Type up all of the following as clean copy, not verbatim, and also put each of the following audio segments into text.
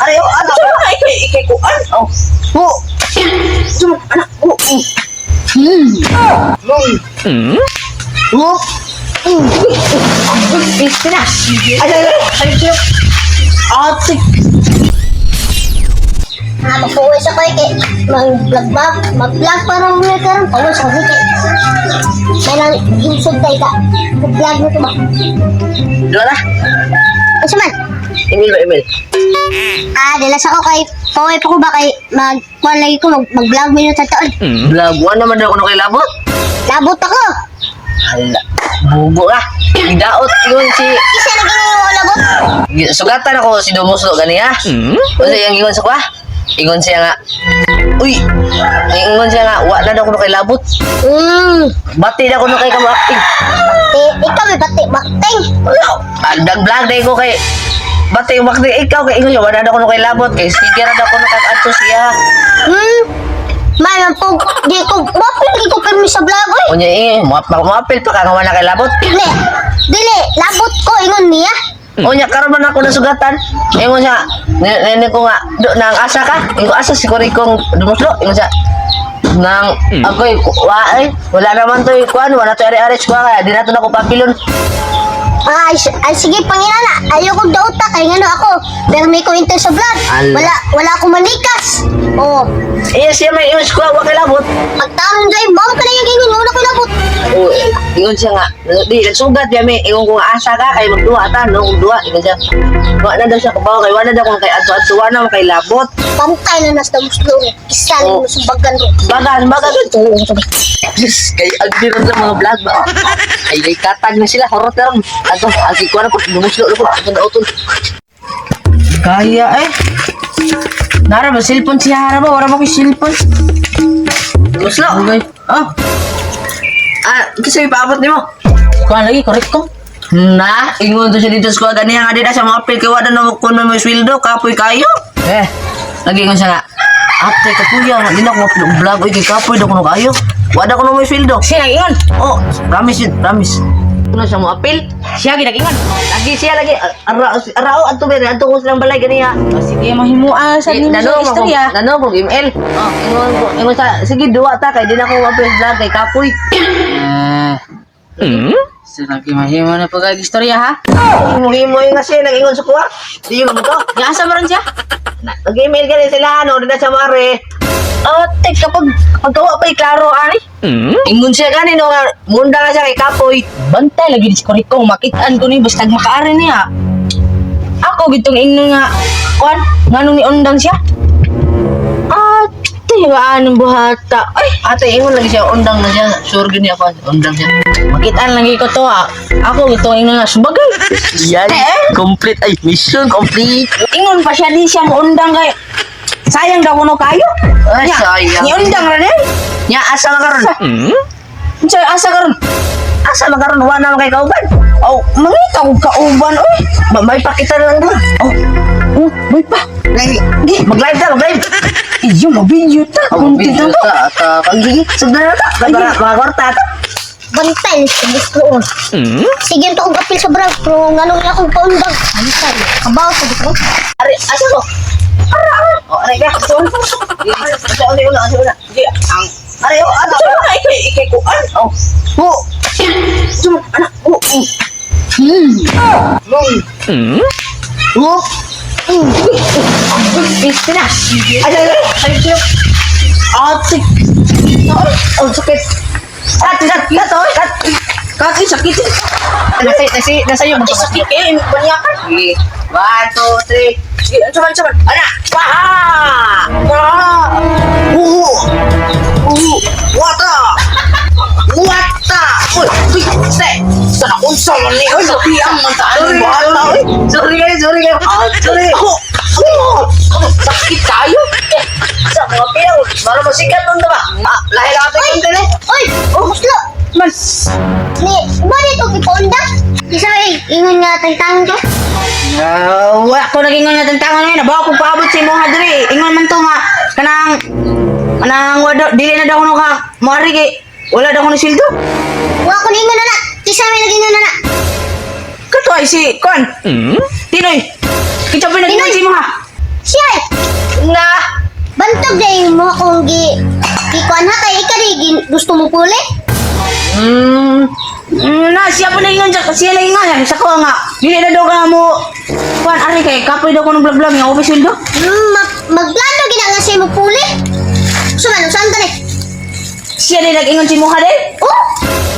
Ari oh, ano Sa mga ikay ikay kuan. Oh. Ho. Sa mga anak ko. Oh. Piste na. Ay, ay, ay, ay, ay. Ate. Ah, magpuwis ako eh, kay mag-vlog ba? Mag-vlog para mo karon pawis ako kay. May lang insult tayo ka. Mag-vlog mo to ba? Dua na. Unsa man? Email ba, email? Ah, dilas ako kay paway pa ko ba kay mag kuan lagi ko mag-vlog mo sa taon. Vlog one naman daw kuno kay labot. Labot ako. Hala. Bugo ka. Gidaot yun si Isa lagi niyo ako labot. Sugatan ako si Dumuslo ganiya. Unsa iyang ingon sa kwa? Ingon siya nga. Uy. Ingon siya nga wa na daw kuno kay labot. Bati na kuno kay kamo acting. Eh, ikaw may bati bakting. Ang vlog day ko kay Bati bakti ikaw kay ingon siya wa na daw kuno kay labot kay sige ra daw kuno kay adto siya. May man po, di ko, wapil di ko pirmi sa vlog, oy. Unya eh, moapil pa ka nga wa na kay labot. Dili, dili, labot ko, ingon niya. Unya karon man ako nasugatan. Ingon siya, nene ko nga do nang asa ka? Ingon asa si Kurikong Dumuslo. Ingon siya nang ako'y wa ay wala naman to'y kuan, wala to'y ari-ari sa kuan kaya di na to nako papilon. Ah, ay, ay sige, pangilala. Ayoko dauta kay ngano ako. Pero may ko sa vlog. Ala. Wala wala akong manikas. Oh, Eh siya may ingon sa kuan wa kay labot. pagtarong dai, mao ka na yung ingon, wala ko labot. O, ingon siya nga di nagsugat ya may ingon ko nga asa ka kay magduha ta no kung duha ingon siya. Wa na daw siya kabaw kay wa na daw kung kay adto-adto wa na kay labot. Pantay na nas muslo. Isa lang Oh. mo sumbagan ro. Baga baga Diyos, kay agdi ron sa mga vlog ba? Ay, ay katag na sila, horot na ron. Ato, agi ko na po, lumuslo na po, ato na utol. Kaya eh. Nara ba cellphone siya hara ba? Wala ba ko cellphone? Lumuslo! Okay. Oh, Ah, kasi ipaabot nimo. kuan lagi correct ko. Na, ingon to siya dito sa kuha ganiya nga di na siya mga apil kay wala na kuno mo sweldo, kapoy kayo. Eh, Lagi ingon siya nga. Ate, kapuya, nga, di na ko mapil vlog, oy, kay kapoy daw kuno kayo. Wala kuno mo sweldo. Siya nag-ingon. Oh, promise yun, promise. Kuno siya mo apil. Siya ginagingon. Lagi siya lagi arao arao adto bere adto ko silang balay ganiya. Oh, sige, mahimua sa Eh, nimo sa nano istorya. Nano ko email. Oh, ingon ko, ingon sa sige duwa ta kay di na ko ma-appeal vlog kay kapoy. Eh. Sige, lagi mahimo na pag istorya ha. Himo nga siya nag-ingon sa kuha. Di yun mo to. Nga asa man ron siya? Nag-email ka rin sila ano, di na siya mare. Ate, kapag pagkawa pa'y klaro ani. Ingon siya gani no nga munda nga siya kay kapoy. Bantay lagi di si Koriko, makitaan ko ni basta makaari niya. Ako gitong ingno nga kuan, nganong ni undang siya? Ate, anong buhata? Ay, Ate ingon lagi siya undang na siya. Sure gini ako undang siya. makitaan lagi ko to ah. Ako gitong ingno nga subagay. Yan, complete ay mission complete. Ingon pa siya di siya moundang kay sayang daw kuno kayo. Ay, Nya, sayang. Ni undang ra din. Nya asa man karon? Unsa asa karon? Asa man karon wa na man kay kauban. Oh, mangita og kauban oy. May pakita na lang doon. Oh, oh, may pa. Gi, mag-live ta, mag-live. Iyo, ma-video ta. Kunti Video na to. ta, ta. Sige, sugdan na ta. Para mga kwarta ta. Bantay sa muslo. Sige to og apil sa vlog, pero ngano niya akong paundang. Bantay. Kabaw sa ko. Ari, asa ko? Oh, ari ka. Asa una, una, asa una. Sige, ang Ari, oh, ano? Sa mga ikay ikay kuan. Oh. Ho. Sa mga anak ko. Oh. Piste na. Ay, ay, ay. Ay, Ate. Oh, sakit. Kat, kat, kat, oh, kat. Kaki sakit. Nasa, nasa, nasa iyo. Ay, sakit kayo. Banyakan. Sige. One, two, three. Sige, ano man, man. Ana! Waha! Ah! Uhu! Uhu! Wata! Wata! Uy! Uy! Se! Sa unsa man ni? Oy, napiang man ta Sorry, ang buhata. sorry. Sorry kayo, sorry kayo. Sorry. Ako. Ako. Sakit kayo. Sa mga piyaw, para masikat nun ba? Ah, lahi lang ating konti eh. Oy, oh, muslo. Mas. Ni, ba dito gipaundang? Isa may ingon nga tangtang ko. Wala ko naging nga tantangan ngayon. Nabaw ko paabot sa imong hadri. Ingon man to nga kanang kanang wala dili na daw kuno ka moari kay wala daw kuno sildo. Wa ko ningon na na. Isa may nagingon na na. Kato ay si Kon. Tinoy. Kita pa naging Tinoy! si mo ha. Siya Bantog day mo akong gi gikuan ha kay ika di gusto mo puli. Na siya pa na ingon siya, siya na ingon sa ko nga. Dili na daw ka mo kuan ari kay kapoy daw ko ng vlog-vlog nga office sweldo. Magplano gina nga siya mo puli. So man, saan ta ni? Siya din nag-ingon si Muha day. Oh,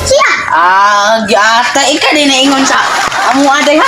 siya. Ah, giata ika din na ingon sa amo aday ha.